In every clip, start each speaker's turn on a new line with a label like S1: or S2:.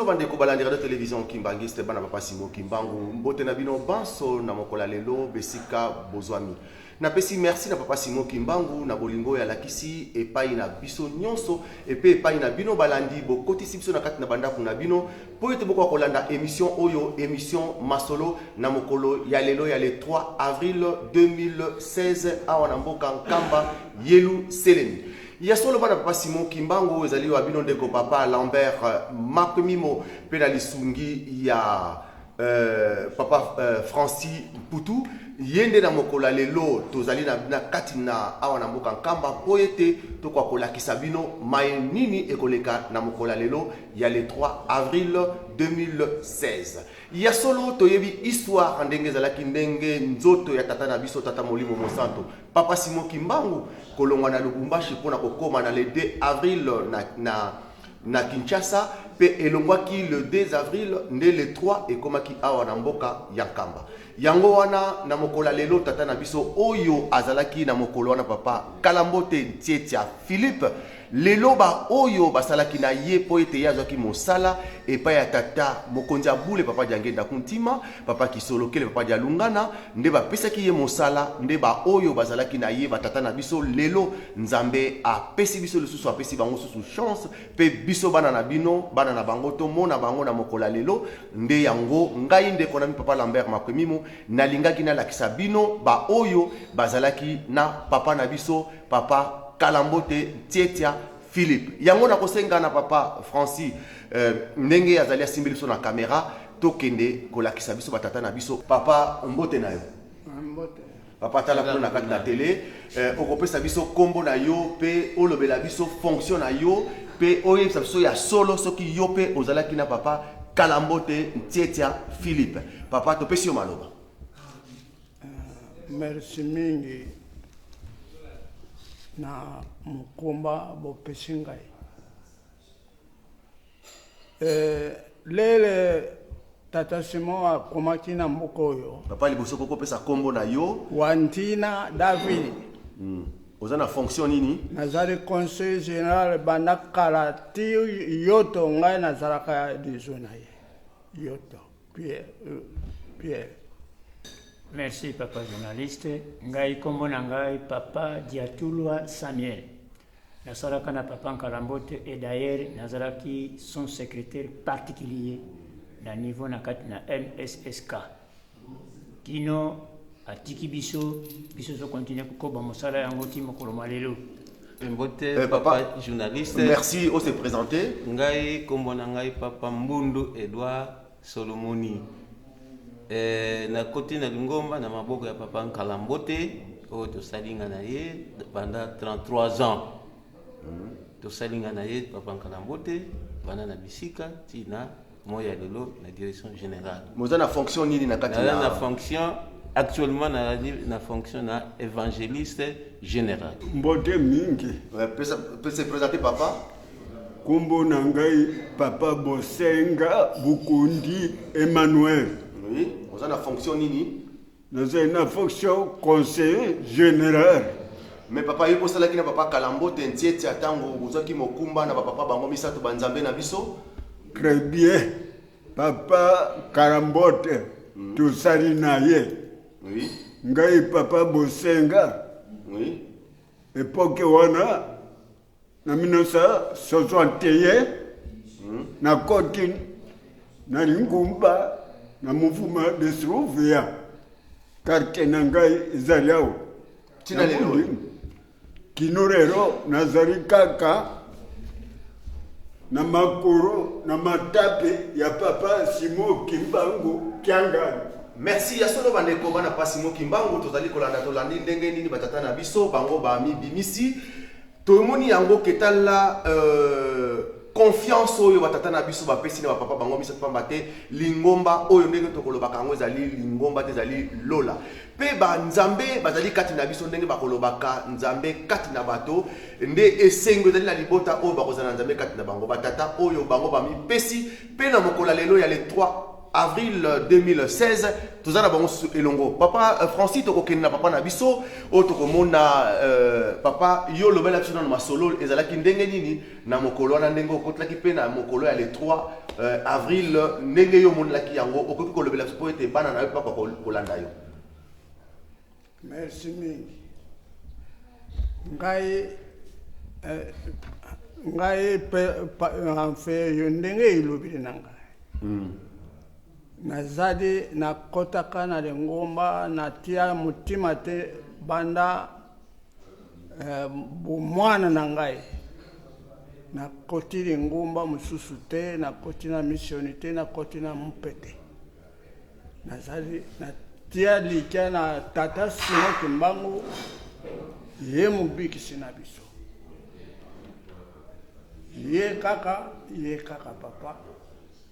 S1: Bandeko balandi Radio Television Kimbanguiste, bana Papa Simon Kimbangu, mbote na bino banso na mokolo ya lelo besika bozwami. Napesi merci na Papa Simon Kimbangu na bolingo oyo alakisi epai na biso nyonso epe epai na bino balandi. Bokotisi biso na kati na bandako na bino mpo ete bokoka kolanda émission oyo, émission Masolo, na mokolo ya lelo ya le 3 avril 2016, awa na mboka Nkamba, Yelusalemi. Ya solo, bana Papa Simon Kimbangu, ezali wa bino ndeko Papa Lambert Makwemimo mpe na lisungi ya Papa Francis Mputu. Ye nde na mokolo ya lelo tozali na kati na awa na mboka Nkamba mpo ete tokoka kolakisa bino maye nini ekoleka na mokolo ya lelo ya le 3 avril 2016. Ya solo, toyebi histoire ndenge ezalaki, ndenge nzoto ya tata na biso, tata Molimo Mosanto, Papa Simon Kimbangu, kolongwa na Lubumbashi mpona kokóma na le 2 avril na Kinshasa, mpe elongwaki le 2 avril nde le 3 ekomaki awa na mboka ya Nkamba. Yango wana na mokolo ya lelo, tata na biso oyo azalaki na mokolo wana, Papa Kalambote Ntietia Philippe, lelo baoyo basalaki na ye, mpo ete ye azwaki mosala epai ya tata mokonzi ya bule, Papa Diangenda Kuntima, Papa Kisolokele, Papa Dialungana, nde bapesaki ye mosala. Nde baoyo bazalaki na ye, batata na biso, lelo Nzambe apesi biso lisusu, apesi bango susu chance, mpe biso bana na bino, bana na bango, tomona bango na mokolo ya lelo. Nde yango ngai ndeko na mi Papa Lambert Makwemimo nalingaki nalakisa bino baoyo bazalaki na papa na biso, Papa Kalambote Tietia Philippe. Yango nakosenga na Papa Francis, ndenge azali asimbeli biso na kamera, tokende kolakisa biso batata na biso. Papa, mbote na yo.
S2: Mbote.
S1: Papa, tala kuna na kati na tele, okopesa biso nkombo na yo mpe olobela biso fonction na yo mpe oyebisa biso ya solo soki yo mpe ozalaki na Papa Kalambote Ntietia Philippe. Papa, topesi yo maloba.
S2: Merci mingi na mokumba bopesi ngai. Lele tata Simon akomaki na mboka oyo.
S1: Papa, liboso kokopesa nkombo na yo.
S2: Wantina David.
S1: Oza na fonction nini?
S2: Nazali conseiller général banda kala ti yoto. Ngai nazalaka lizo na ye yoto Pierre, Pierre.
S3: Merci, papa journaliste. Ngai nkombo na ngai Papa Diatulwa Samuel. Nasalaka na Papa Nkalambote et d'ailleurs nazalaki son secrétaire particulier na niveau na kati na MSSK. Kino atiki biso, biso tokontinue kokoba mosala yango ti mokolo mwa lelo.
S4: Mbote.
S1: Papa,
S4: papa journaliste.
S1: Merci ose présenter.
S4: Ngai nkombo na ngai Papa Mbundu Edouard Solomoni. Nakoti na lingomba na maboko ya Papa Nkalambote oyo tosali nga na ye banda 33 ans. Tosali nga na ye Papa Nkalambote banda na bisika ntina moi ya lelo na direction générale.
S1: Moza na fonction nini na kati?
S4: Naza na fonction, actuellement nazali na fonction na évangéliste général.
S5: Mbote mingi.
S1: Pesa présenter, papa.
S5: Nkombo na ngai Papa Bosenga Bukundi Emmanuel.
S1: Oui, oza na fonction nini?
S5: Nazali na fonction conseiller général.
S1: Mais papa, yo osalaki na Papa Kalambote Ntietia ntango bozwaki mokumba na bapapa bango misato, banzambe na biso?
S5: Très bien. Papa Karambote, tosali na ye. Ngai Papa Bosenga, époque wana na 1961, nakoti na lingomba na mouvement de surveillant. Carte na ngai ezali awa.
S1: Tina lelo oyo?
S5: Kino lelo nazali kaka na makolo na matape ya Papa Simo Kimbangu Kiangani.
S1: Merci. Ya solo, bandeko bana pa Simo Kimbangu, tozali kolanda, tolandi ndenge nini batata na biso bango bamibimisi. Tomoni yango ketala confiance oyo batata na biso bapesi na bapapa bango misato, pamba te lingomba oyo, ndenge tokolobaka yango, ezali lingomba te, ezali lola, mpe banzambe bazali kati na biso. Ndenge bakolobaka Nzambe kati na bato, nde esengo ezali na libota oyo bakozala na Nzambe kati na bango. Batata oyo bango bamipesi mpe na mokolo ya lelo ya le 3 avril 2016. Toza na bango susu elongo. Papa Francis, tokokende na papa na biso oyo tokomona. Papa, yo olobela biso nano masolo ezalaki ndenge nini na mokolo wana, ndenge okotelaki mpe na mokolo ya le 3 avril, ndenge yo omonelaki yango. Okoki kolobela biso mpo ete bana na yo mpe bakoka kolanda yo.
S2: Merci mingi. Ngai ngai pe yo ndenge elobili na ngai, nazali nakɔtaka na lingomba, natia motima te banda bomwana na ngai. Nakoti lingomba mosusu te, nakoti na missioni te, nakoti na mupe te. Nazali natia likya na tata Simon Kimbangu, ye mobikisi na biso, ye kaka, ye kaka. Papa,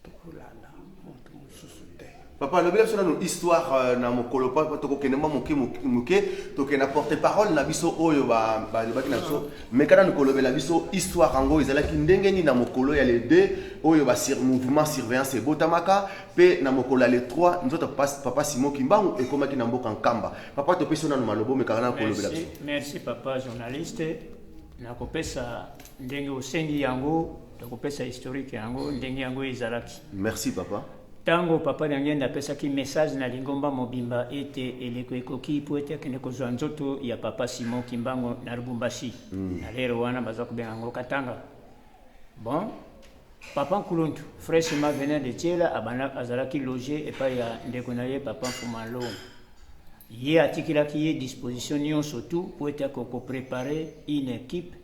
S2: tokolanda moto mosusu te.
S1: Papa, alobela biso nano histoire na mokolo pa tokokende mwa moke moke, tokende na porte parole na biso oyo balobaki na biso. Meka nanu kolobela biso histoire yango ezalaki ndenge nini na mokolo ya le 2 oyo ba mouvement surveillance ebotamaka, mpe na mokolo ya le 3 nzoto papa Simon Kimbangu ekomaki na mboka Nkamba. Papa, topesi yo nanu maloba, omekaka nanu kolobela biso.
S3: Merci, papa journaliste. Nakopesa ndenge osengi yango, tokopesa historique yango ndenge yango ezalaki.
S1: Merci, papa.
S3: Ntango papa Diangienda apesaki message na lingomba mobimba ete eleko ekoki mpo ete akende kozwa nzoto ya papa Simon Kimbangu na Lubumbashi, na lero wana baza kobenga yango Katanga. Bon, papa Nkuluntu fraîchement venant de Tiela, abanda azalaki loge epai ya ndeko na ye papa Mfuma Longo. Ye atikelaki ye disposition nyonso tu mpo ete akokoprépare une équipe,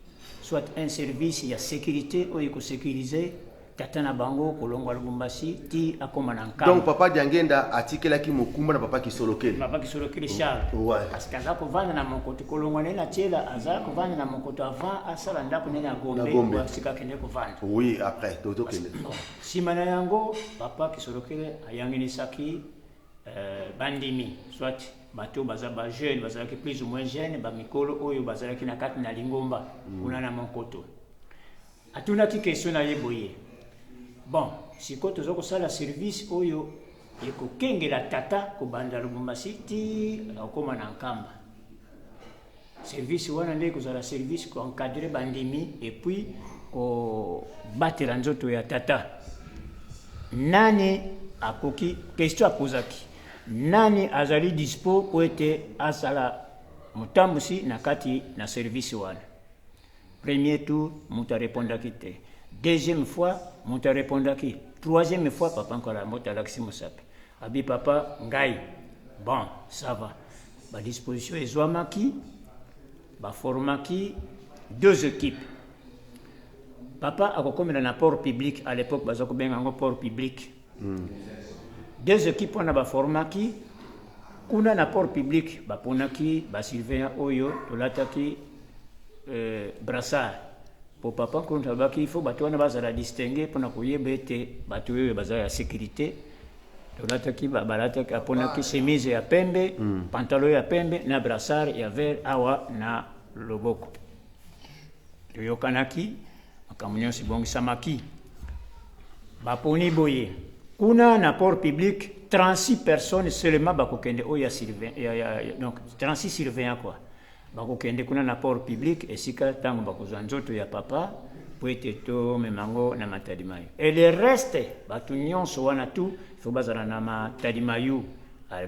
S3: soit un service ya sécurité oyo ekosécurize tata na bango kolongwa Lubumbashi ti akóma na Nkamba.
S1: Donc papa Diangenda atikelaki mokumba na papa Kisolokele.
S3: Papa Kisolokele Charles. Parce que aza kovanda na Mokoto, kolongwa na ye na Tiela, aza kovanda na Mokoto avant asala ndako nene ya
S1: Gombe.
S3: Gombe sika akende kovanda.
S1: Oui, après tokende.
S3: Nsima na yango, papa Kisolokele ayanginisaki bandimi, soit bato baza bajeune, bazalaki plus ou moins jeune, bamikolo oyo bazalaki na kati na lingomba kuna na Monkoto. Atunaki question na ye boye: bon, sikoyo toza kosala service oyo ekokengela tata kobanda Lubumbashi ti akokóma na Nkamba. Service wana nde ekozala service koencadre bandimi et puis kobatela nzoto ya tata. Nani akoki, question apozaki, nani azali dispo po ete asala motambusi na kati na service wana? Premier tour, moto arépondaki te. Deuxième fois, moto arépondaki. Troisième fois, papa Nkola moto alakisi mosapi, abi: "Papa, ngai." Bon, ça va, badisposition ezwamaki, baformaki deux équipes. Papa akokomela na port public, à l'époque baza kobenga yango port public. Deux équipes wana baformaki kuna na port public, baponaki basurveillant oyo tolataki brassard, po papa Nkuluntu alobaki il faut bato wana bazala distingue mpona koyeba ete bato oyo baza ya sécurité. Tolataki, balataki, aponaki chemise ya pembe, pantalon ya pembe na brassard ya vert awa na loboko. Toyokanaki, makambo nyonso ebongisamaki. Baponi boye: kuna na port public, 36 personnes seulement bakokende oyo ya, ya, donc 36 surveillant quoi, bakokende kuna na port public esika ntango bakozwa nzoto ya papa po ete tomema yango na Matadi Mayo. Et le reste, bato nyonso wana tu faut bazala na Matadi Mayo.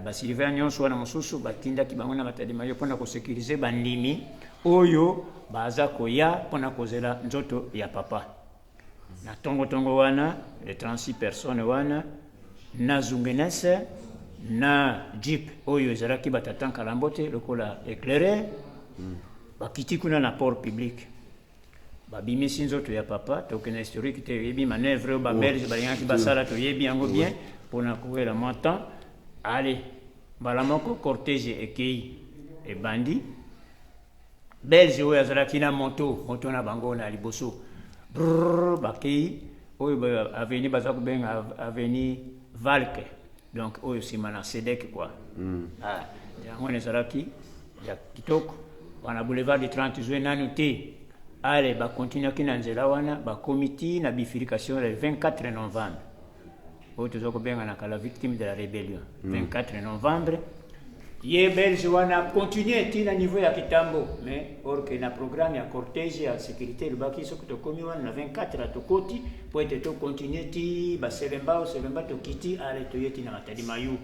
S3: Basurveillant nyonso wana mosusu batindaki bango na Matadi Mayo mpona kosécuriser bandimi oyo baza koya mpona kozela nzoto ya papa. Na ntongotongo wana, les 36 personnes wana na zungenese na jeep oyo ezalaki batata Nkalambo te lokola éclaireur, bakiti kuna na port public, babimisi nzoto ya papa. Tokende historique te, toyebi manœuvre oyo babelge balingaki basala, toyebi yango bien mpona kowela mwa temps. Ale, mbala moko cortège ekei, ebandi. Belge oyo azalaki na moto, moto na bango na liboso, brrr, bakei oyo avenue baza kobenga avenue Valke, donc oyo nsima na Sedek quoi. Ah, yango wana ezalaki ya kitoko wana, boulevard du 30 juin nanu te. Ale, bakontinuaki na nzela wana, bakomi ti na bifurcation le 24 novembre. Oyo toza kobenga na kala victime de la rébellion. 24 novembre ye belge wana continue ti na niveau ya Kitambo, mais or que na programme ya cortège ya sécurité elobaki soki tokomi wana na 24, tokoti po ete tocontinue ti baselemba, oselemba, tokiti, ale toye ti na Matadi Mayu.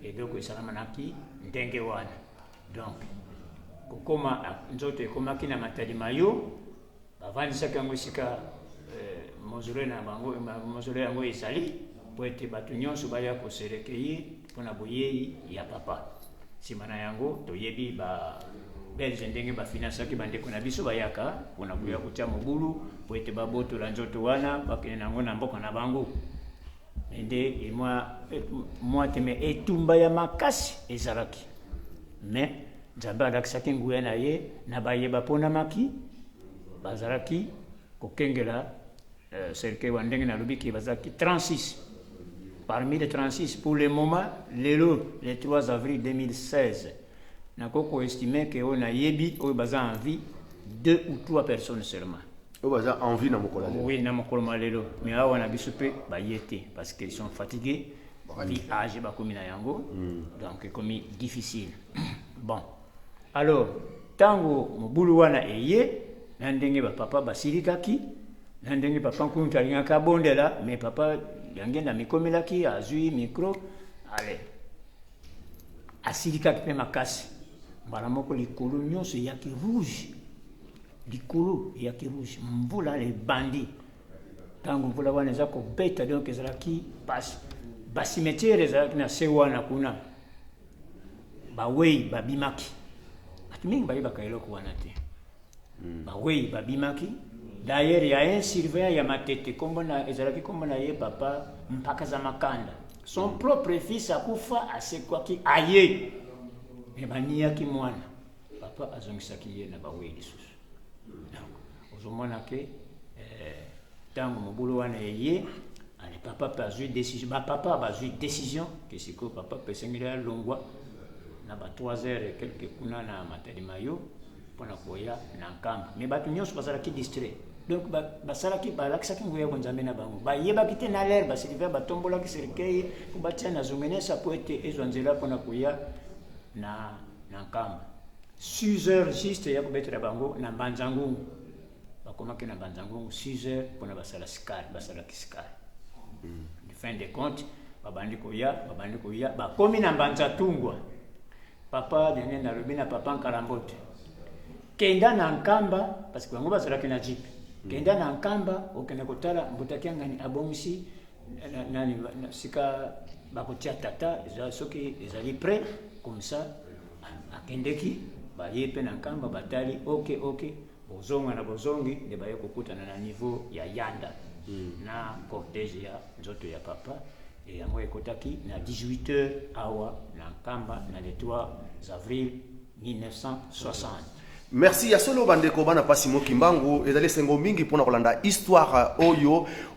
S3: Eloko esalamanaki ndenge wana. Donc kokoma nzoto ekomaki na Matadi Mayu, bavandisaki yango esika mausolée na bango. Mausolée yango ezali po ete bato nyonso baya kose recueillir mpona boyei ya papa. Nsima na yango, toyebi ba Belge ndenge bafinansaki bandeko na biso bayaka mpona koya kotia mobulu po ete babotola nzoto wana, bakende nango na mboka na bango. Me nde mwa te, me etumba ya makasi ezalaki, me Nzambe alakisaki nguya na ye na baye baponamaki bazalaki kokengela cercueil wana. Ndenge nalobi ke bazalaki 36. Parmi les 36, pour le moment, lelo le 3 avril 2016, nakoki koestime ke oyo nayebi, oyo baza en vie, deux ou trois personnes seulement.
S1: Oyo baza en vie na mokolo ya lelo?
S3: Oui, na mokolo ma lelo. Mais awa na biso mpe baye te parce qu'ils sont fatigués, vi âge bakomi na yango, donc ekomi difficile. Bon, alors ntango mobulu wana eye na ndenge bapapa basilikaki, na ndenge papa Nkuntu alingaki abondela, mais papa Yangenda mikomelaki, azwi micro, ale asilikaki mpe makasi. Mbala moko likolo nyonso eyaki rouge, likolo eyaki rouge, mvula ebandi. Ntango mvula wana eza kobeta, donc ezalaki pasi. Bacimetière ezalaki na se wana, kuna bawei babimaki. Bato mingi bayebaka eloko wana te. Bawei babimaki. D'ailleurs, ya un surveillant ya Matete, kombo na ezalaki, kombo na ye papa Mpaka za Makanda. Son propre fils akufa, asekwaki, aye me baniyaki mwana. Papa azongisaki ye na bawei lisusu. Donc ozomona ke ntango mobulu wana eye, ale papa mpe azwi décision, bapapa bazwi décision ke sikoyo papa mpe esengeli alongwa na ba 3 heures et quelque kuna na Matadi Mayo mpona koya na Nkamba. Mais bato nyonso bazalaki distrait, donc basalaki, balakisaki nguya ya Nzambe na bango. Bayebaki te na l'heure basurveillant batombolaki cercueil mpo batia na zongenesa po ete ezwa nzela mpona koya na Nkamba, 6 heures juste ya kobetela bango na Mbanza-Ngungu. Bakomaki na Mbanza-Ngungu 6 heures mpona basala escale. Basalaki escale. Fin de compte, babandi koya, babandi koya, bakomi na Mbanza Tungwa. Papa ndenge nalobi na papa Nkalambote: "Kenda na Nkamba," parce que bango bazalaki na jeep. "Kenda na Nkamba, okende kotala mbutaki angani abongisi nani sika bakotia tata, eza soki ezali prêt comme ça." Akendeki, baye mpe na Nkamba, batali, ok, bozonga. Na bozongi nde baye kokutana na niveau ya Yanda na cortège ya nzoto ya papa. E yango ekotaki na 18 heures awa na Nkamba na le 3 avril 1960.
S1: Merci. Ya solo, bandeko bana pasi moki mbangu, ezali esengo mingi mpona kolanda histoire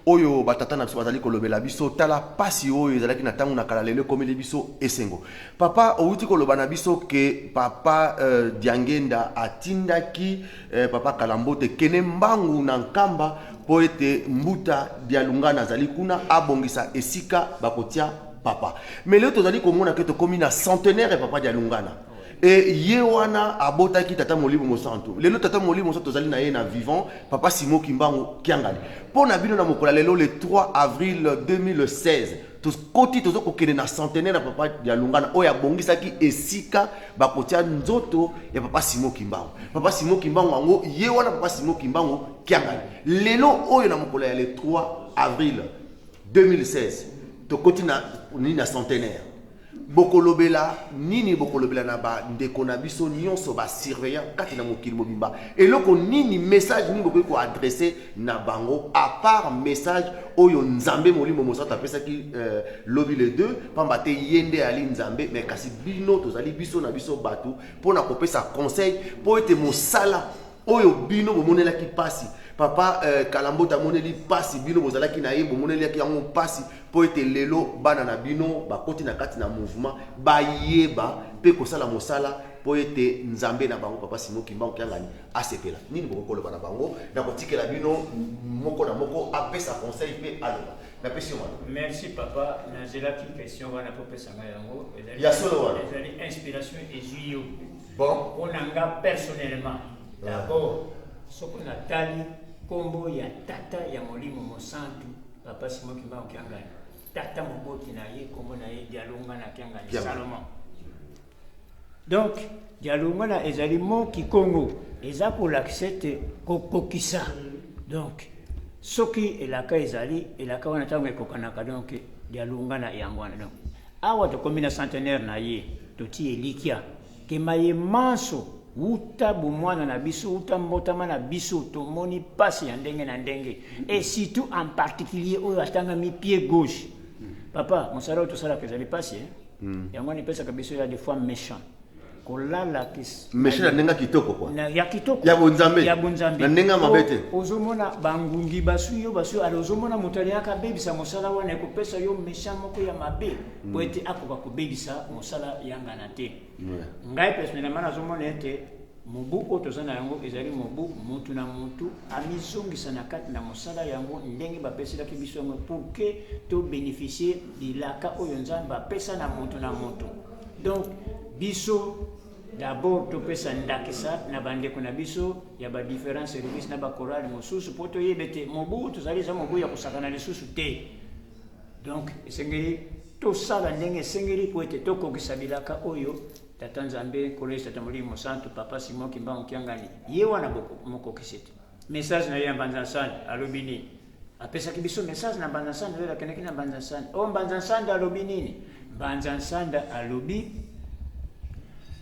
S1: oyo batata na biso bazali kolobela biso. Tala pasi oyo ezalaki na ntango na kala, lelo ekomeli biso esengo. Papa, owuti koloba na biso ke papa Diangenda atindaki papa Kalambote kene mbangu na Nkamba mpo ete mbuta Dialungana azali kuna, abongisa esika bakotia papa. Mais lelo tozali komona ke tokomi na centenaire ya papa Dialungana e ye wana abotaki tata Molimo Mosantu. Lelo tata Molimo Mosantu tozali na ye na vivant, papa Simo Kimbangu Kiangani. Mpo na bino, na mokolo ya lelo le 3 avril 2016, tokoti, toza kokende na centenaire ya papa Dialungana oyo abongisaki esika bakotia nzoto ya papa Simo Kimbangu. Papa Simo Kimbangu yango ye wana, papa Simo Kimbangu Kiangani. Lelo oyo na mokolo ya le 3 avril 2016, tokoti na nini, na centenaire. Bokolobela nini? Bokolobela na bandeko na biso nyonso basurveillant kati na mokili mobimba eloko nini? Message nini bokoki koadresse na bango, à part message oyo Nzambe Molimo Mosantu apesaki lobi le 2? Pamba te ye nde ali Nzambe, mais kasi bino tozali biso na biso bato mpona kopesa conseil mpo ete mosala oyo bino bomonelaki mpasi, papa Kalambota amoneli mpasi, bino bozalaki na ye, bomonelaki yango mpasi, mpo ete lelo bana na bino bakoti na kati na mouvement, bayeba mpe kosala mosala mpo ete Nzambe na bango, papa Simo Kimbangu Kiangani, asepela. Nini bokoki koloba na bango? Na kotikela bino moko na moko apesa conseil mpe aloba. Napesi yo maloba.
S3: Merci papa, nazelaki question wana mpo opesa ngai yango. Ezali,
S1: Ya solo wana.
S3: Ezali inspiration ezwi yo.
S1: Bon.
S3: Mpo na nga personnellement, d'abord soko natali nkombo ya tata ya Molimo Mosantu, Papa Simon Kimbangu Kiangani, tata moboti na ye, nkombo na ye Dialungana Kiangani Salomon. Donc Dialungana ezali mot kikongo, eza kolakisa ete kokokisa. Donc soki elaka ezali, elaka wana ntango ekokanaka, donc Dialungana yango wana. Donc awa tokomi na centenaire na ye, totii elikya ke maye manso wuta bomwana na biso, wuta mbotama na biso, tomoni pasi ya ndenge na ndenge, et surtout en particulier oyo atangami pied gauche. Papa, mosala oyo tosalaka ezali pasi, hein? Yango wana epesaka biso ya des fois méchant kolala
S1: méchant na ndenge ya kitoko quoi.
S3: Na ya kitoko.
S1: Ya bonzambe.
S3: Ya bonzambe.
S1: Na ndenge ya mabe te.
S3: Ozomona bangungi baswi yo, baswi, alors ozomona moto alingaka abebisa mosala wana, ekopesa yo méchant moko ya mabe po ete akoka kobebisa mosala ya ngana te. Ngai personnellement nazomona ete mobu oyo toza na yango ezali mobu mutu na mutu amizongisa na kati na mosala yango ndenge bapeselaki biso yango pour que to bénéficier bilaka oyo Nzambe apesa na mutu na mutu. Donc biso d'abord topesa ndakisa na bandeko na biso ya ba différents services na ba chorale mosusu po toyeba ete mobu tozali eza mobu ya kosakana lisusu te. Donc esengeli tosala ndenge esengeli po ete tokokisa bilaka oyo Tata Nzambe, Nkolo Yesu, Tata Molimo Mosantu, Papa Simon Kimbangu Kiangani, ye wana mokokisi te. Message na ye ya Mbanza Nsanda alobi nini? Apesaki biso message na Mbanza Nsanda, oyo akendaki na Mbanza Nsanda. O Mbanza Nsanda alobi nini? Mbanza Nsanda alobi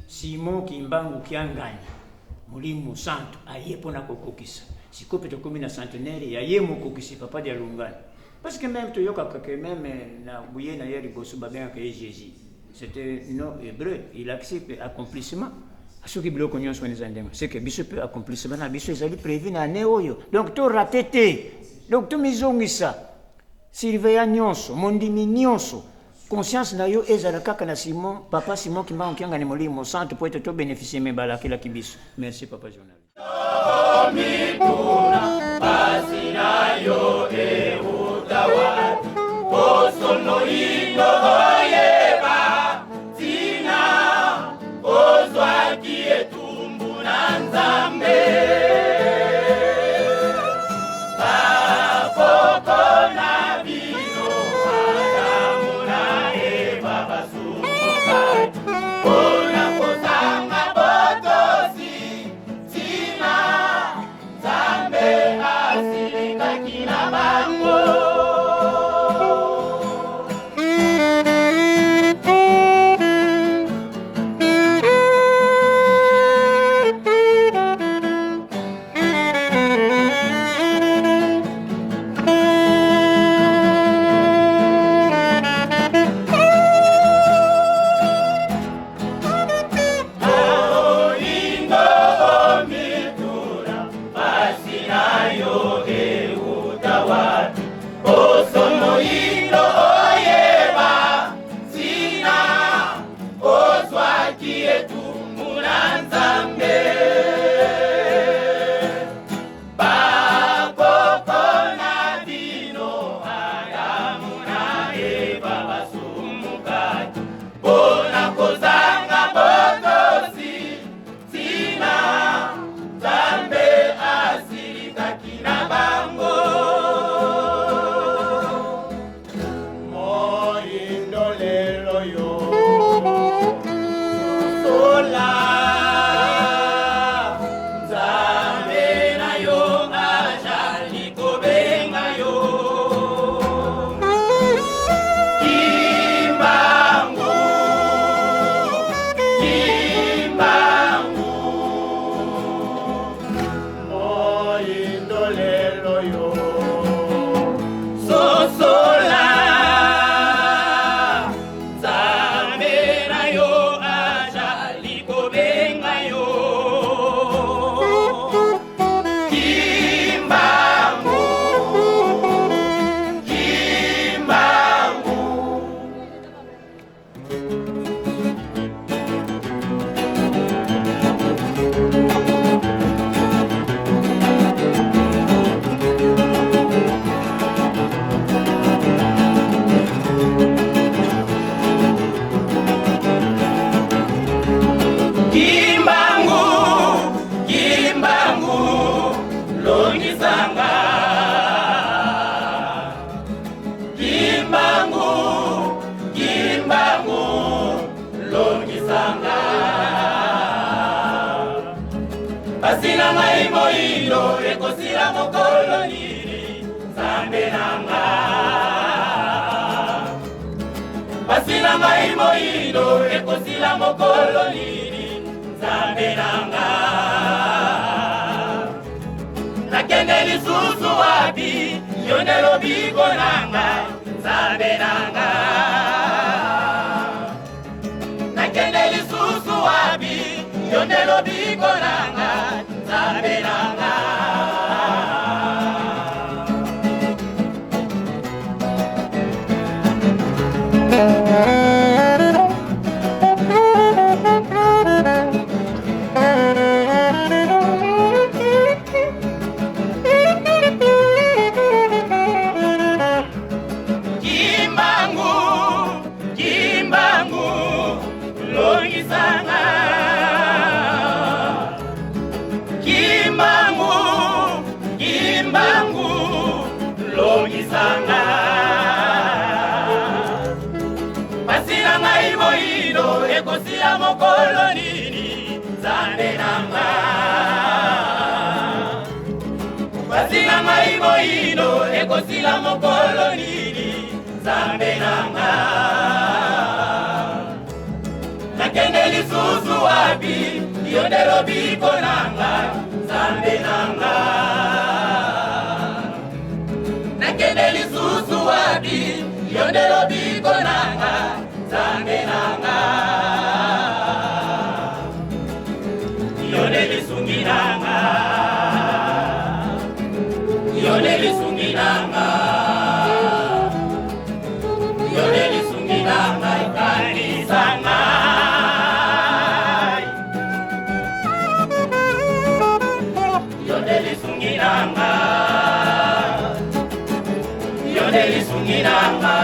S3: Simon Kimbangu Kiangani, Molimo Mosantu aye mpona kokokisa. Sikoyo mpe tokomi na centenaire ya ye mokokisi Papa Dialungana. Parce que même toyokaka que même na boye na ye liboso babengaka ye Jésus. C'était nom hébreu, il accepte accomplissement. Soki biloko nyonso wana eza ndenge, c'est que biso mpe accomplissement na biso ezali prévu na année oyo. Donc to rater te. Donc to mizongisa. Surveillant nyonso, mondimi nyonso. Conscience na yo ezala kaka na Simon, Papa Simon Kimbangu Kiangani Molimo Mosantu po ete to bénéficier me balakelaki biso. Merci papa journaliste.
S6: Pasi na ngai moyindo ekosila mokolo nini, Nzambe na nga. Pasi na ngai moyindo ekosila mokolo nini, Nzambe na nga. Nakende lisusu wapi, yo nde lobiko na ngai, Nzambe na nga. Nakende lisusu wapi, yo nde lobiko na nga, Nzambe na nga. Kimbangu, Kimbangu, longisanga. Kimbangu, Kimbangu, longisanga. Pasi na ngai moyindo ekosila mokolo nini, Nzambe na nga. Pasi na ngai moyindo ekosila mokolo nini, Nzambe na nga. Nakende lisusu wapi, yo nde lobiko na nga, Nzambe na nga. Nakende lisusu wapi, yo nde lobiko na nga, Nzambe na nga. Yo nde lisungi na nga, yo nde lisungi na nga, yo nde lisungi na ngai, kanisa ngai. Yo nde lisungi na nga, yo nde lisungi na nga,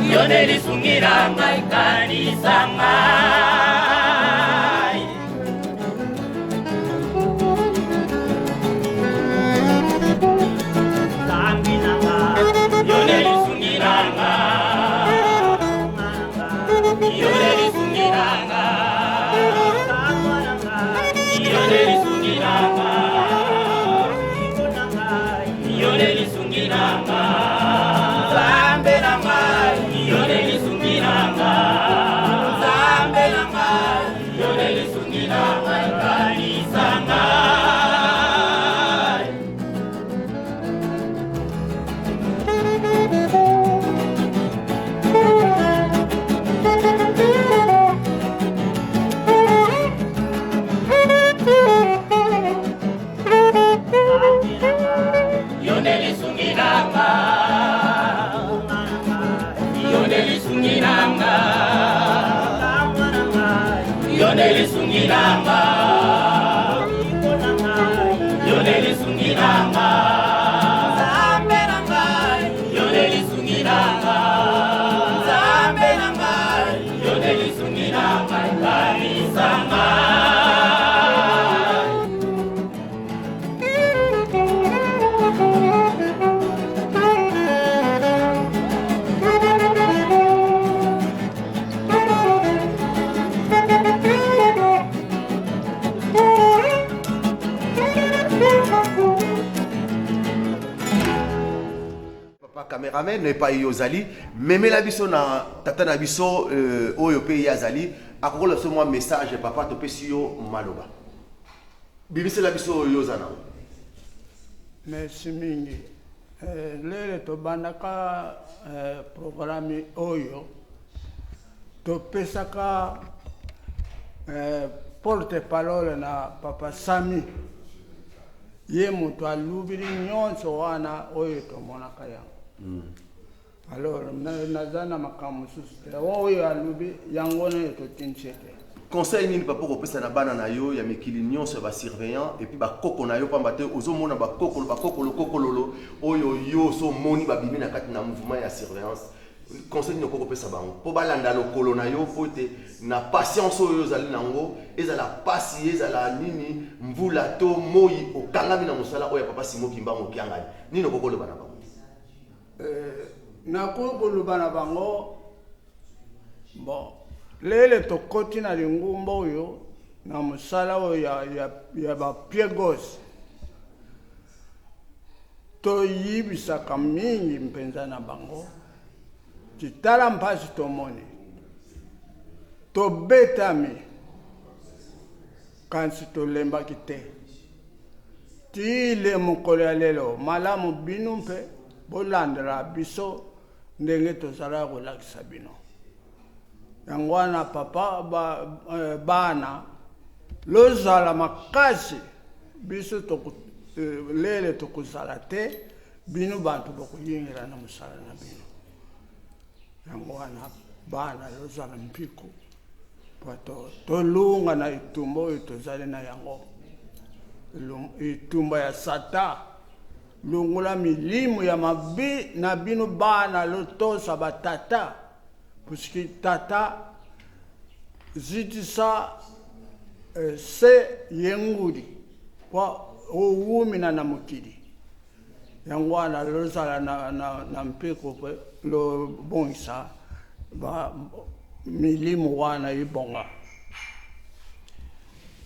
S6: yo nde lisungi na ngai, kanisa ngai. Nzambe na nga, yo nde lisungi na nga, yo nde lisungi na nga, yo nde lisungi na nga, yo nde lisungi na nga, Nzambe na ngai, yo nde lisungi na nga, Nzambe na ngai, yo nde lisungi na ngai, kanisa ngai. Yo nde lisungi na nga, yo nde lisungi na nga, yo nde lisungi na nga, yo nde lisungi na nga, Nzambe na ngai, yo nde lisungi na nga, Nzambe na ngai, yo nde lisungi na ngai, kanisa ngai.
S1: Papa cameraman epai yo ozali, memela biso na tata na biso oyo mpe ye azali akokola biso mwa message. Papa, topesi yo maloba, bimisela biso oyo oza nango.
S2: Merci mingi. Lele tobandaka programme oyo, topesaka porte parole na papa Sami, ye moto alubili nyonso wana oyo tomonaka yango. Alors naza na makambo mosusu te, oyo alubi yango wana oyo totindi te.
S1: Conseil nini, papa, okopesa na bana na yo ya mikili nyonso ya basurveillant et puis bakoko na yo? Pamba te ozomona bakokolo, bakokolo, kokololo oyo yo so omoni babimi na kati na mouvement ya surveillance. Conseil nini okoki kopesa bango mpo balanda lokolo na yo, mpo ete na patience oyo ozali nango, ezala pasi, ezala nini, mvula to moi, okangami na mosala oyo ya papa Simo Kimbangu Kiangani? Nini okoki koloba na bango?
S2: Nakoki koloba na bango, bon, lele tokoti na lingumba oyo. na mosala oyo ya, ya, ya bapiegos toyibisaka mingi mpenza na bango titala mpasi tomoni tobetami kasi tolembaki te tile mokolo ya lelo malamu bino mpe bolandela biso ndenge tozalaka kolakisa bino yango wana papa ba, eh, bana lozala makasi biso toku, eh, lele tokozala te bino bato bokoyingela na mosala na bino yango wana bana lozala mpiko po tolunga na etumba oyo tozali na yango etumba ya satan longola milimo ya mabe na bino bana lotosa batata puisque tata zitisa eh, se yenguli po owumina na mokili yango wana lozala na, na, na mpiko mpe lobongisa ba milimo wana ebonga.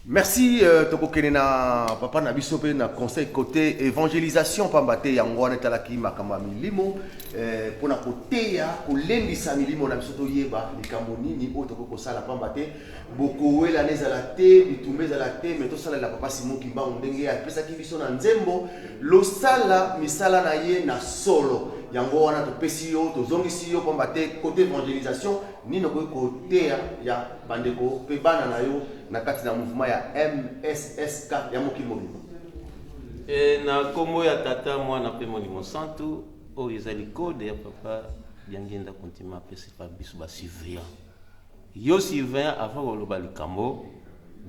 S1: Merci euh, tokokende na papa na biso mpe na conseil côté évangélisation pamba te yango wana etalaki makambo ya milimo eh, mpo na koteya kolendisa milimo na biso toyeba likambo nini oyo tokoki kosala pamba te bokowelana ezala te bitumba ezala te me tosalela papa Simon Kimbangu ndenge apesaki biso na nzembo losala misala na ye na solo yango wana topesi yo tozongisi yo pamba te côté évangélisation nini okoki koteya ya bandeko mpe bana na yo na kati na mouvement ya MSSK ya mokili mobimba?
S4: E, na nkombo ya Tata, Mwana mpe Molimo Santu, oyo ezali code ya Papa Diangienda Kuntima apesaka biso ba surveillant. Yo surveillant avant koloba likambo,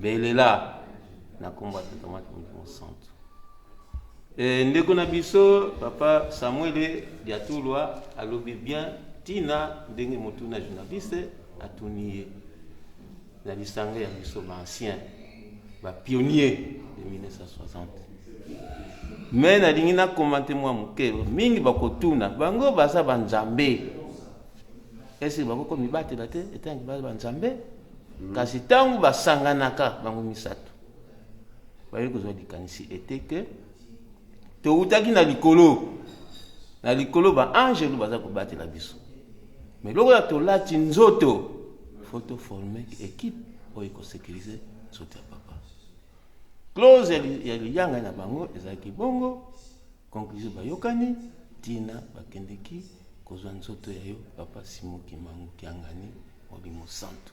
S4: belela na nkombo ya Tata, Mwana mpe Molimo Santu. E, ndeko na biso papa Samuele Diatulwa alobi bien ntina ndenge motuna journaliste atuni ye na lisanga ya biso ba ancien ba pionnier de 1960 me nalingi nakomante mwa moke mingi bakotuna bango baza banzambe ese bakoki komibatela te etangi baza banzambe kasi ntango basanganaka bango misato baye kozwa likanisi ete ke towutaki na likolo na likolo baangelu baza kobatela biso me lokola tolati nzoto fo toforme ekipe oyo ekosekirize nzoto ya papa close ya liyangani na bango ezalaki bongo conclusion bayokani ntina bakendeki kozwa nzoto ya yo papa Simon Kimbangu Kiangani Molimo Santu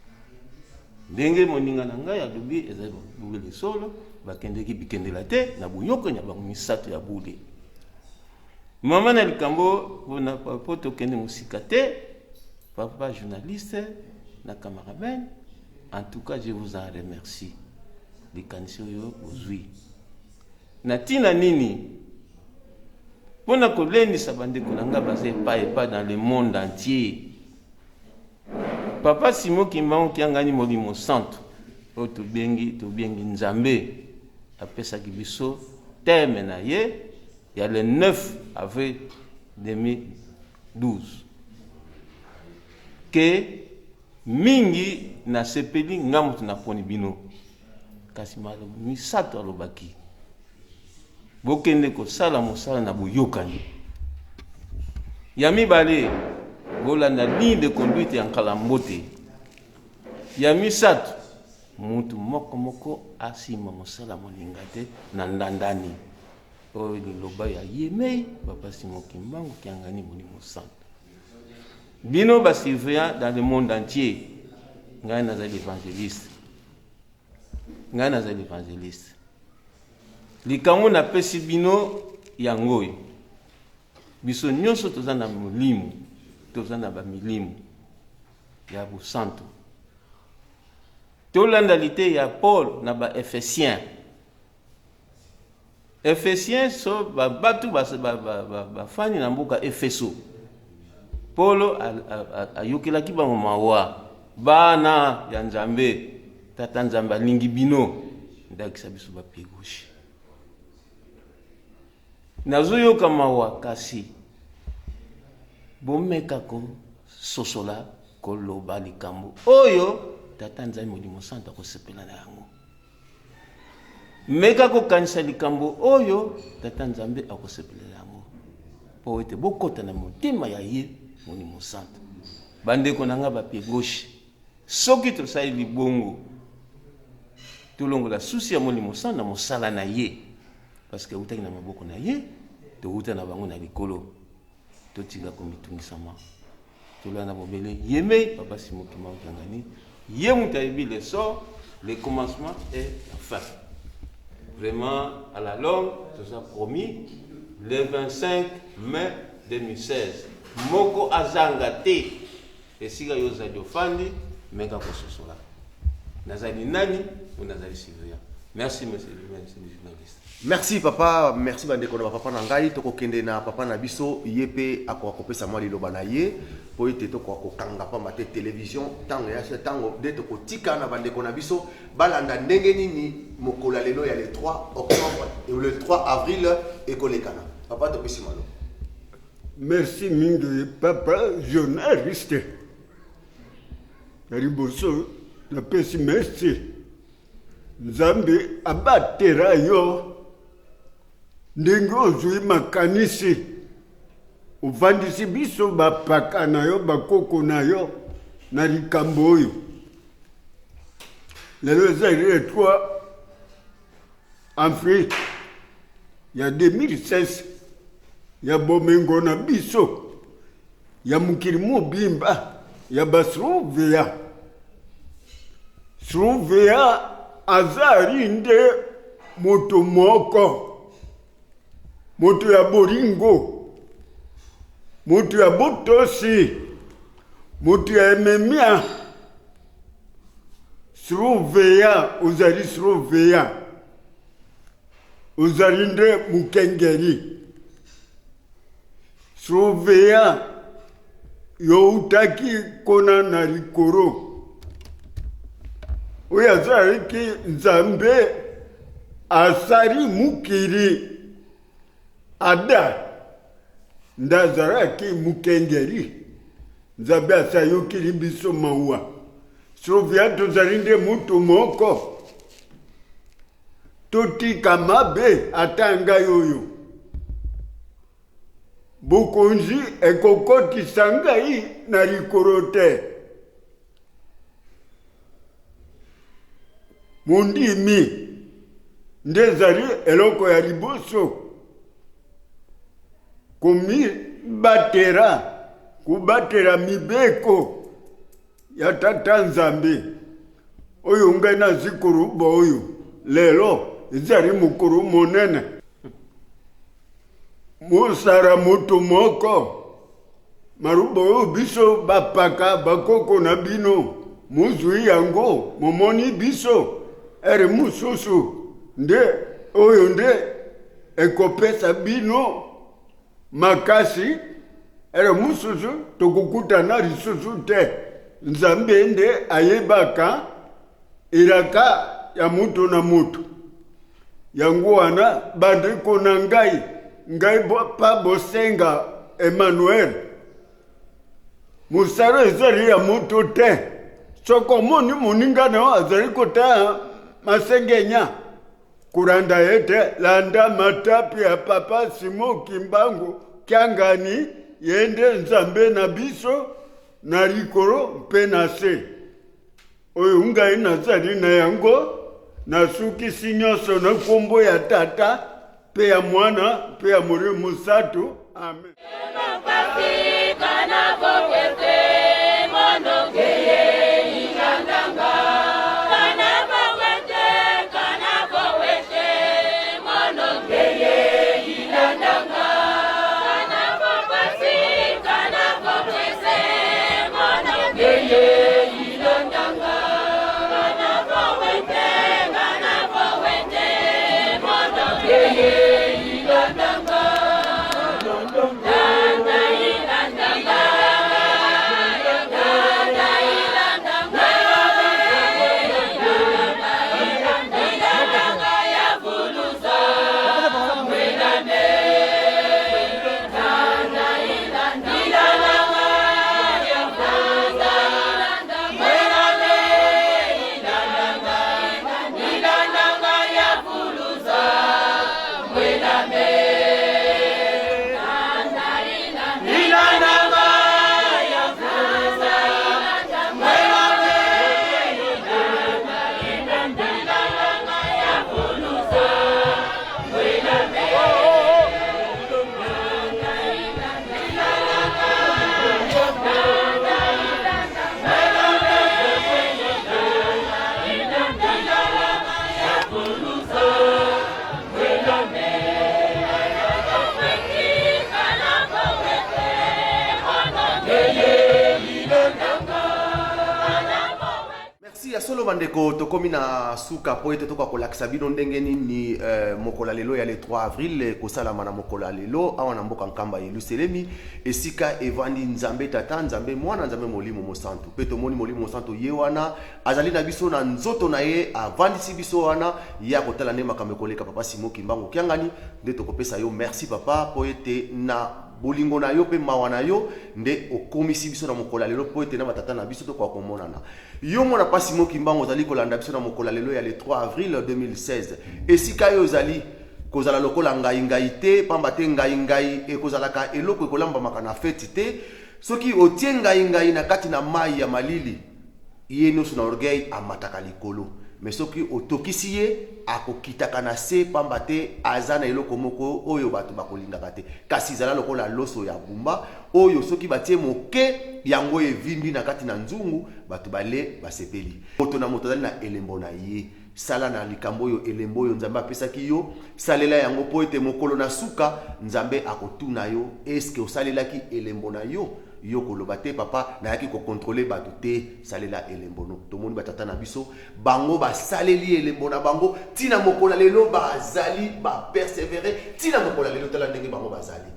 S4: ndenge moninga na ngai alobi ezali bobele solo bakendeki bikendela te na boyokani ya bango misato ya bule mama na likambo mpo tokende mosika te papa journaliste na cameraman en tout cas je vous en remercie likanisi oyo bozwi Na ntina nini? Mpo na kolendisa bandeko na ngai baza epai epai dans le monde entier. Papa Simon Kimbangu Kiangani Molimo Santu oyo tobengi tobengi Nzambe apesaki biso thème na ye ya le 9 avril 2012 ke mingi nasepeli nga moto naponi bino Kasi maloba misato alobaki, Bokende kosala mosala na boyokani. Ya mibale, bolanda ligne de conduite ya Nkala Mbote. Ya misato, mutu moko moko asimba mosala moninga te na ndandani. Oyo liloba ya yemei Papa Simon Kimbangu Kiangani Molimo Santu. Bino ba surveillant dans le monde entier, ngai nazali evangeliste. Ngai nazali evangeliste. Likambo napesi bino yango oyo. Biso nyonso toza na molimo, toza na bamilimo ya bosantu. Tolanda liteya ya Paul na ba Ephesiens. Ephesiens so ba batu bafandi na mboka Efeso. Polo ayokelaki bango mawa, bana ya Nzambe, Tata Nzambe alingi bino, ndakisa biso ba pied gauche. Nazoyoka mawa kasi bomeka kososola koloba likambo oyo Tata Nzambe Molimo Santu akosepela na yango. Meka kokanisa likambo oyo Tata Nzambe akosepelela yango, mpo ete bokota na motema ya ye Molimo Santu. Bandeko na ngai ba pied gauche, soki tosali libongo, tolongola susi ya Molimo Santu na mosala na ye, parce que eutaki na maboko na ye, towuta na bango na likolo. Totika komitungisama, tolanda bobele yemei Papa Simon Kimbangu Kiangani, ye moto ayebi le sort, le commencement et la fin. Vraiment, à la longue, toza promis le 25 mai 2016, moko azanga te esika yo ozali ofandi, meka kososola nazali nani ou nazali surveillant. Merci monsieur, merci journaliste.
S1: Merci papa, merci bandeko na bapapa na ngai. Tokokende na papa na biso, ye mpe akoka kopesa mwa liloba na ye mpo ete tokoka kokanga pamba te television ntango ya ntango nde tokotika na bandeko na biso balanda ndenge nini mokolo ya lelo ya le 3 octobre le 3 avril ekolekana. Papa, topesi maloba.
S5: Merci mingi papa journaliste. Ya liboso napesi merci, Nzambe abatela yo ndenge ozwi makanisi, ovandisi biso bapaka na yo, bakoko na yo na likambo oyo. Lelo ezali le 3 avril ya 2016 ya bomengo na biso ya mokili mobimba ya basrovea. Srovea azali nde moto moko, moto ya bolingo, moto ya botosi, moto ya ememia. Srovea, ozali srovea, ozali nde mokengeli. Surveillant, yo outaki kuna na likolo, oyo azalaki Nzambe asali mokili, Ada nde azalaki mokengeli. Nzambe asayokeli biso mawa. Surveillant, tozali nde moto moko, totika mabe ata ngai oyo. Bokonzi ekokotisa ngai na likolo te. Mondimi nde ezali eloko ya liboso komibatela, kobatela mibeko ya Tata Nzambe. Oyo ngai nazwi koloba oyo lelo ezali mokolo monene. Mosala moto moko maruba oyo biso bapaka bakoko na bino mozwi yango, momoni biso ere mosusu nde oyo nde ekopesa bino makasi, ere mosusu tokokutana lisusu te. Nzambe nde ayebaka elaka ya moto na moto. Yango wana bandeko na ngai, ngai pa bosenga Emmanuel, mosala ezali ya moto te. Soki omoni moninga na yo azali kotala masengenya, kolanda ye te, landa matapi ya Papa Simon Kimbangu Kiangani, ye nde Nzambe na biso na likolo mpe na se. Oyo ngai nazali na yango, nasukisi nyonso na nkombo ya Tata mpe ya Mwana mpe ya Molimo Mosantu. Amen.
S1: Si ya solo bandeko, tokomi na suka po ete tokoka kolakisa bino ndenge nini mokolo ya lelo ya le 3 avril ekosalama na mokolo ya lelo awa na mboka Nkamba Yelusalemi, esika evandi Nzambe Tata, Nzambe Mwana, Nzambe Molimo Mosantu. Pe tomoni Molimo Mosantu ye wana azali na biso na nzoto na ye, avandisi biso wana ye akotala nde makambo ekoleka. Papa Simon Kimbangu Kiangani, nde tokopesa yo merci papa, po ete na bolingo na yo pe mawa na yo nde okomisi biso na mokolo ya lelo, po ete na batata na biso tokoka komonana. Yo mwana pa Simon Kimbangu ozali kolanda biso na mokolo ya lelo ya le 3 avril 2016, esika yo ozali kozala lokola ngai ngai te, pamba te ngai ngai ekozalaka eloko ekolambamaka na feti te. Soki otie ngai ngai na kati na mai ya malili, ye nyonso na orgueil amataka likolo, mais soki otokisi ye akokitaka na se, pamba te aza na eloko moko oyo bato bakolingaka te. Kasi zala lokola loso ya bumba oyo soki batie moke yango evimbi na kati na nzungu, bato bale basepeli. Moto na moto azali na elembo na ye. Sala na likambo oyo elembo oyo Nzambe apesaki yo, salela yango mpo ete mokolo na suka Nzambe akotuna yo, eske osalelaki elembo na yo? Yo koloba te papa nayaki kokontrole bato te, salela elembo no. Tomoni batata na biso bango basaleli elembo na bango tina mokolo ya lelo, bazali bapersevere tina mokolo ya lelo. Tala ndenge bango bazali,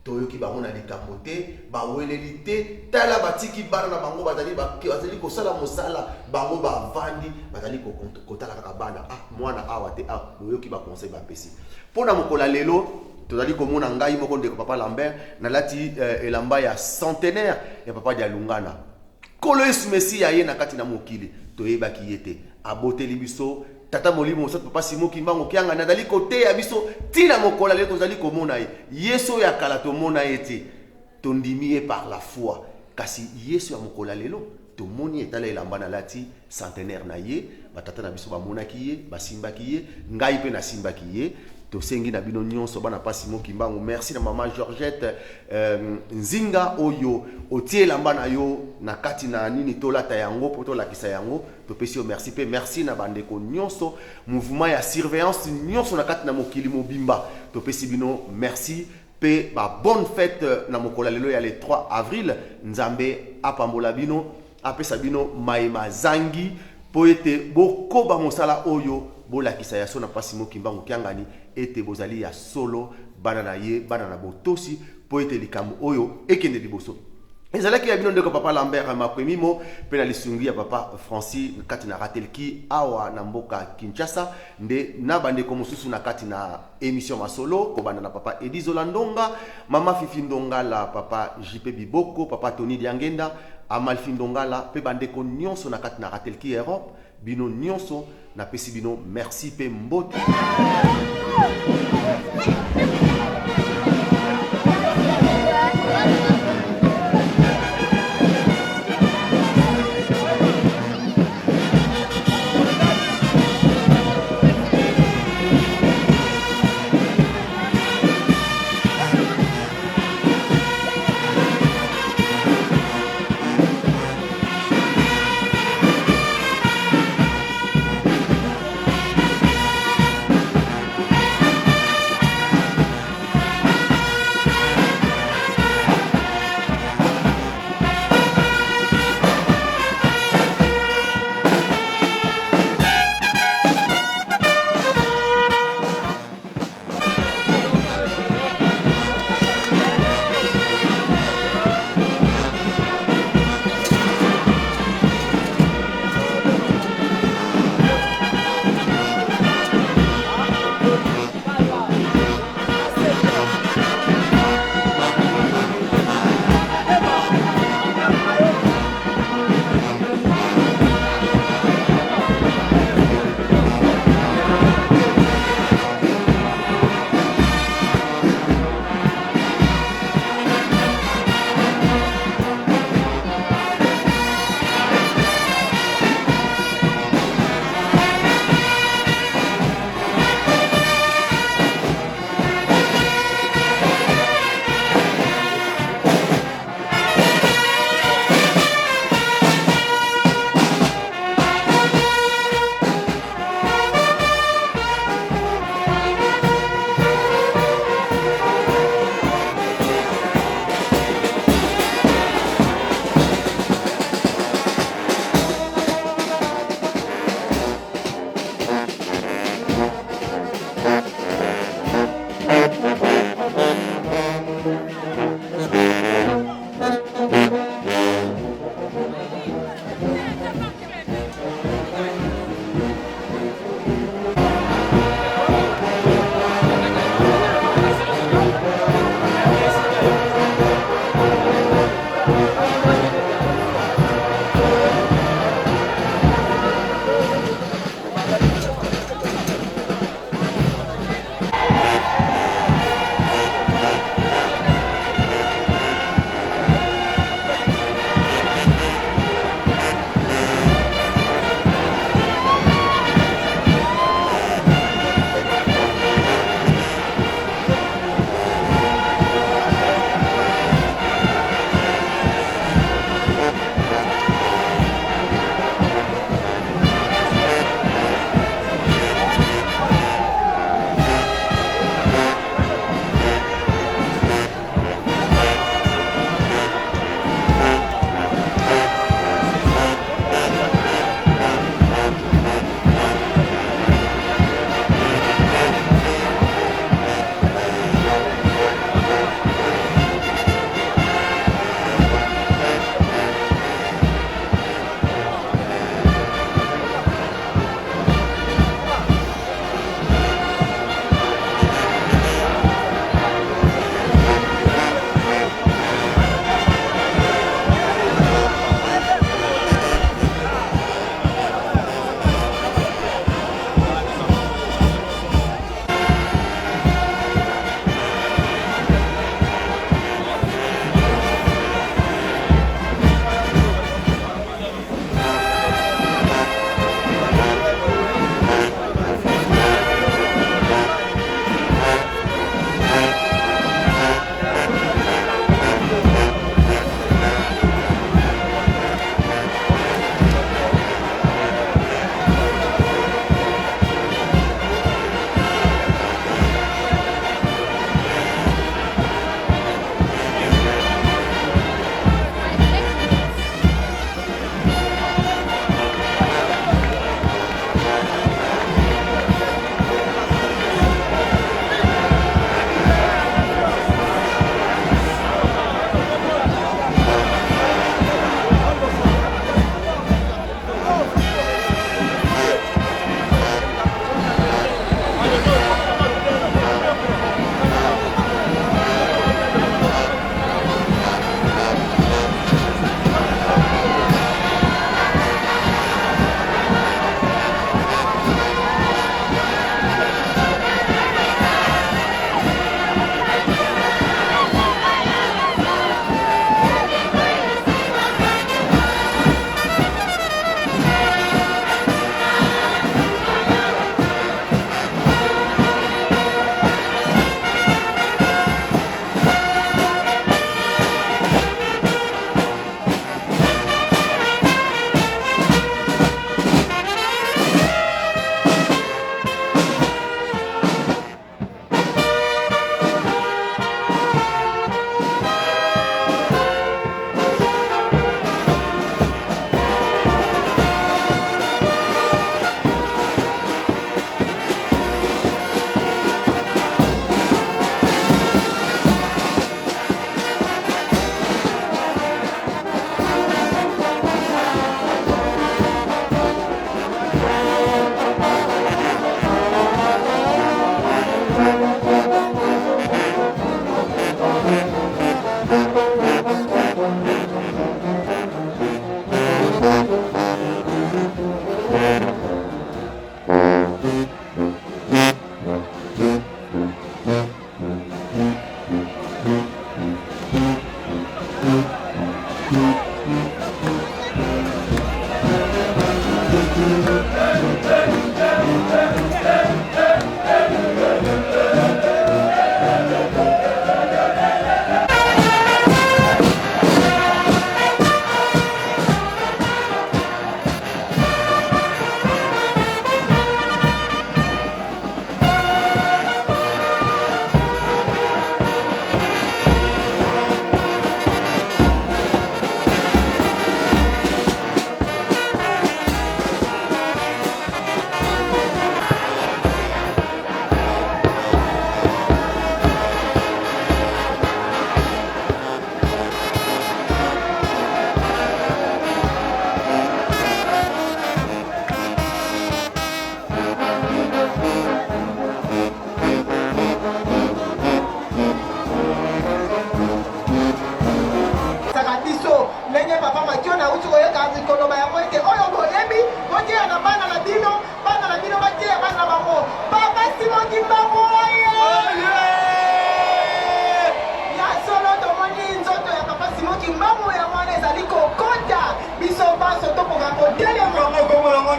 S1: toyoki bango na likambo te, baweleli te. Tala batiki bana na bango bazali bazali kosala mosala, bango bavandi bazali kotala kaka bana. Ah, mwana awa te, ah, boyoki baconseil bapesi mpo na mokolo ya lelo. Tozali komona ngai moko ndeko papa Lambert nalati elamba ya centenaire ya papa Dialungana. Nkolo Yesu Mesiya ye na kati na mokili, toyebaki ye te, aboteli biso Tata Molimo Mosantu. Papa Simon Kimbangu Kiangani azali koteya biso ntina mokolo ya lelo, tozali komona ye. Yesu oyo ya kala tomona ye te, tondimi ye par la foi, kasi Yesu ya mokolo ya lelo tomoni. Etala elamba nalati, centenaire na ye. Batata na biso bamonaki ye, basimbaki ye, ngai mpe nasimbaki ye. Tosengi na bino nyonso bana pa Simon Kimbangu, merci na mama Georgette Nzinga oyo otie elamba na yo na kati na nini tolata yango mpo tolakisa yango. Topesi yo merci, mpe merci na bandeko nyonso, mouvement ya surveillance nyonso na kati na mokili mobimba. Topesi bino merci mpe ba bonne fête na mokolo ya lelo ya le 3 avril. Nzambe apambola bino, apesa bino mayema zangi mpo ete bokoba mosala oyo bolakisa ya so na pasi Simon Kimbangu Kiangani ete bozali ya solo bana na ye, bana na botosi, mpo ete likambo oyo ekende liboso. Ezalaki ya bino ndeko papa Lambert Makwemimo, mpe na lisungi ya papa Francis kati na Ratelki awa na mboka Kinshasa, nde na bandeko mosusu na kati na émission Masolo, kobanda na papa Edi Zola Ndonga, mama Fifi Ndongala, papa JP Biboko, papa Tony Diangenda, Amalfi Ndongala, mpe bandeko nyonso na kati na Ratelki Europe. Bino nyonso napesi bino merci mpe mbote.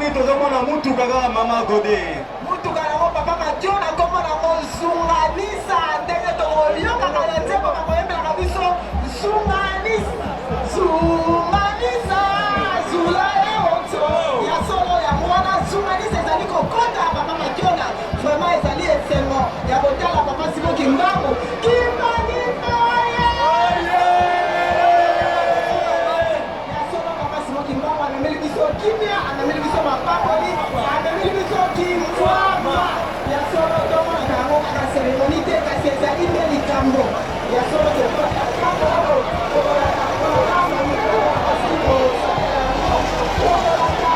S7: nini tozomona mutuka kaka mama Gode?
S8: Mutuka yango papa Mathieu na kombo nango Zunganisa, ndenge tokoyokaka na nzembo bakoyembelaka biso Zunganisa, Zunganisa, Zula ya onso ya solo. Yango wana Zunganisa ezali kokota papa Mathieu na vraiment ezali esengo ya kotala papa Simon Kimbangu Kimbangu ya solo. Papa Simon Kimbangu amemeli biso kimia, amemeli biso mapamboli, amemeli biso kimvwama ya solo. Tomonaka yango kaka cérémonie te, kasi ezali nde likambo ya solo. Tokota oyo tokolaka programme asili kosalela yango, tokolaka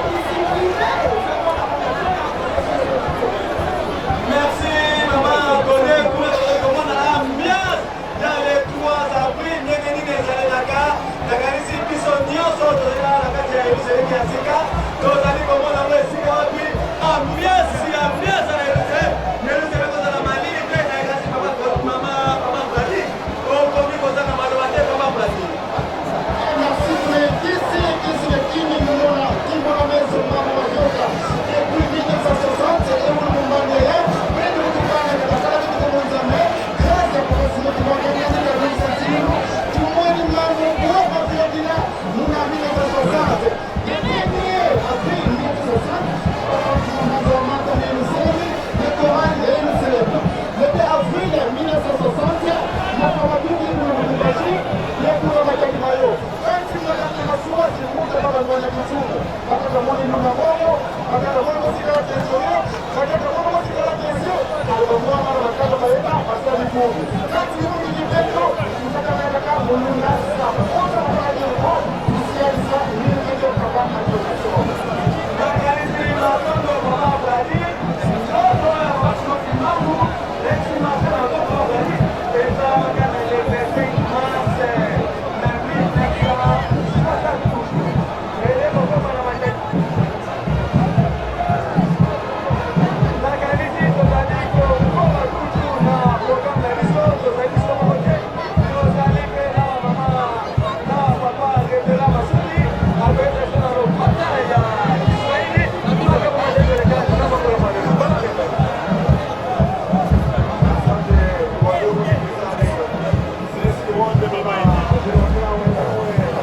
S8: discipline.
S7: Merci mama Gode. Kuna tozali komona ambiance ya le 3 avril ndenge nini ezalelaka. Nakanisi biso nyonso tozali awa na kati ya Yerusalemi ya sika, tozali komona yango esika wapi ambiance, ambiance na Yerusalem. Yerusalem kozala malili te. Nakanisi mama mama mama Bradi okomi kozanga maloba te, mama Bradi.
S9: Merci. Kisi kisi kini mumona kimbona meso mama mayoka depuis 1960 eulu mumbande ya prendre kutukana kasala kitu kumunzame grâce à Papa Simon Kimbangu katika Constantine tumwani mambo kuoka vile muna 1960. Le 1er avril 1960, Papa Kimbangu mata na Yerusalemu, le chorale de Yerusalem. Le 2 avril 1960, mama mabingi muna Lubumbashi yekuna mataki mayo kanti makati masuwa chimuta baba mwana kitungu bakata moni nuna momo bakata moni motikala kesio bakata moni motikala kesio aloba mwana na bakata bayeba basali mungu kati mungu kipendo mutakamelaka mulunda sapota makaliko kusialisa mingi kabaka jokaso.
S7: Nakanisi matondo mama Bradi. Nzoto ya Papa Simon Kimbangu exhumation na nzoto ya Bradi ezalaka na le 25 mars na 1960 elekokoma na mataki. Nakanisi tozali kokoma kutu na programme na biso. Tozali biso moko te, tozali mpe na mama na papa Rebela Masudi akoyebisa biso na lokota ya Kiswahili makambo mazali koleka na mokolo malelo.
S9: Asante wandugu wasikilizaji, sisi wote tunaongea wenyewe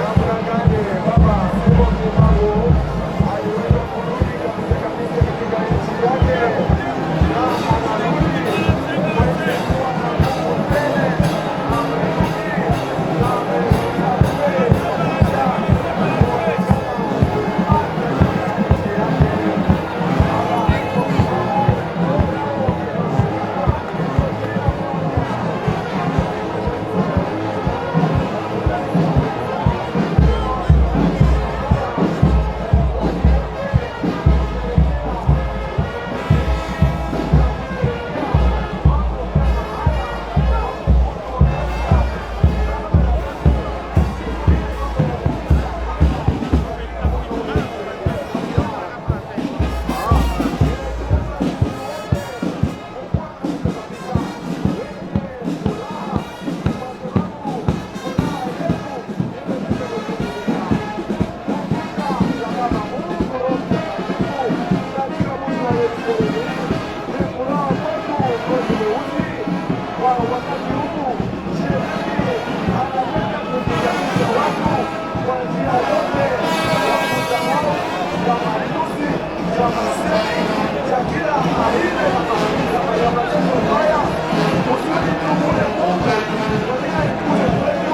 S9: namna gani Baba Simon Kimbangu aliweza kurudi kabisa kabisa katika nchi yake, na anarudi mwenye kuwa na nguvu tele. Amerudi na ameweza kweli kabisa kuonekana katika nchi yake. Baba Simon Kimbangu. Wakati huu shetani anataka kupiganisha watu kwa njia yote ya kudharau, ya matusi, ya masemi, ya kila aina ya matendo mabaya, kusudi tumule Mungu kule kwetu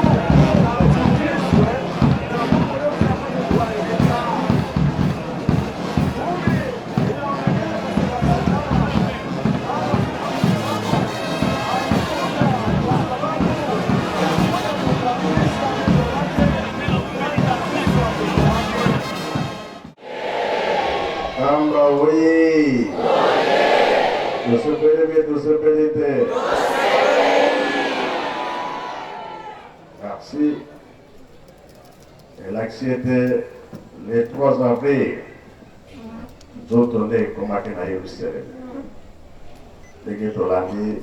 S9: na achukizwe na mambo yote yapate kuharibika. Vumbi inaonekana kukataa. Kwa sababu ya kuweza kukamilisha neno lake na watoto wake.
S10: Kamba oye! Tosepeli mpe tosepeli te. Merci. Elakisi ete le 3 avril nzoto nde ekomaki na Yerusalemi. Ndenge tolandi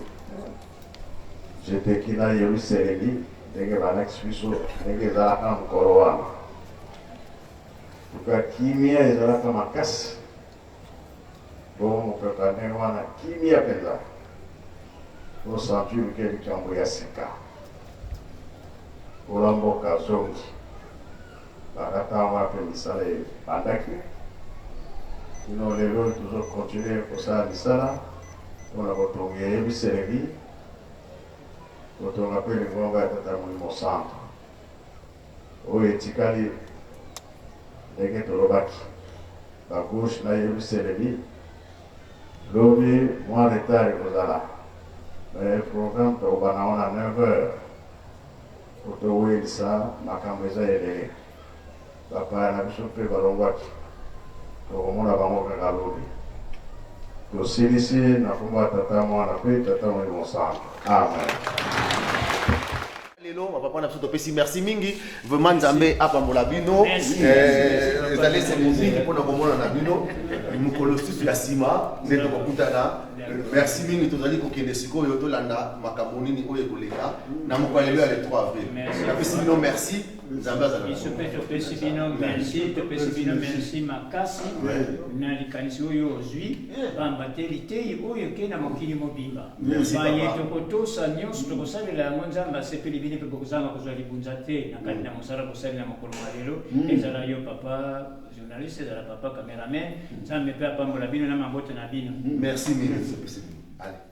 S10: jeteki na Yerusalemi, ndenge balakisi biso ndenge ezalaka mokolo wana. Tuka kimia ezalaka makasi. Bongo mopepe ya ndenge wana kimia mpenza. Osentir ke likambo ya sika. Kola mboka azongi. Banda ntango wana mpe misala ebandaki. Kino lelo tozo continuer kosala misala mpona kotonga eyebiseleli, kotonga mpe lingomba ya Tata Molimo Santu. Oyo etikali ndenge tolobaki ba gauche na yeluselemi lobi mwa retard ekozala mais programme tokobanda yango na 9 heures po towelisa makambo eza ebele bapaya na biso mpe balongwaki tokomona bango kaka lobi tosilisi na kombo ya tata mwana mpe tata molimo santu amen.
S1: Lelo ba papa na biso topesi merci mingi vraiment nzambe apambola bino eh, ezali esengo mingi mpona komona na bino mokolo susu ya nsima nde tokokutana merci mingi tozali kokende sikoyo tolanda makambo nini oyo ekoleka na mokolo lelo ya le 3 avril napesi bino merci nzambe azala
S3: biso mpe topesi bino merci topesi bino merci makasi na likanisi oyo ozwi pamba te liteyi oyo ekei na mokili mobimba Baye tokotosa nyonso tokosalela yango, Nzambe asepeli bino mpe bokozanga kozwa libunza te na kati na mosala bosali na mokolo mwa lelo. Ezala yo papa journaliste, ezala papa cameraman, Nzambe mpe apambola bino na mabota na bino.
S1: Merci mingi. Allez.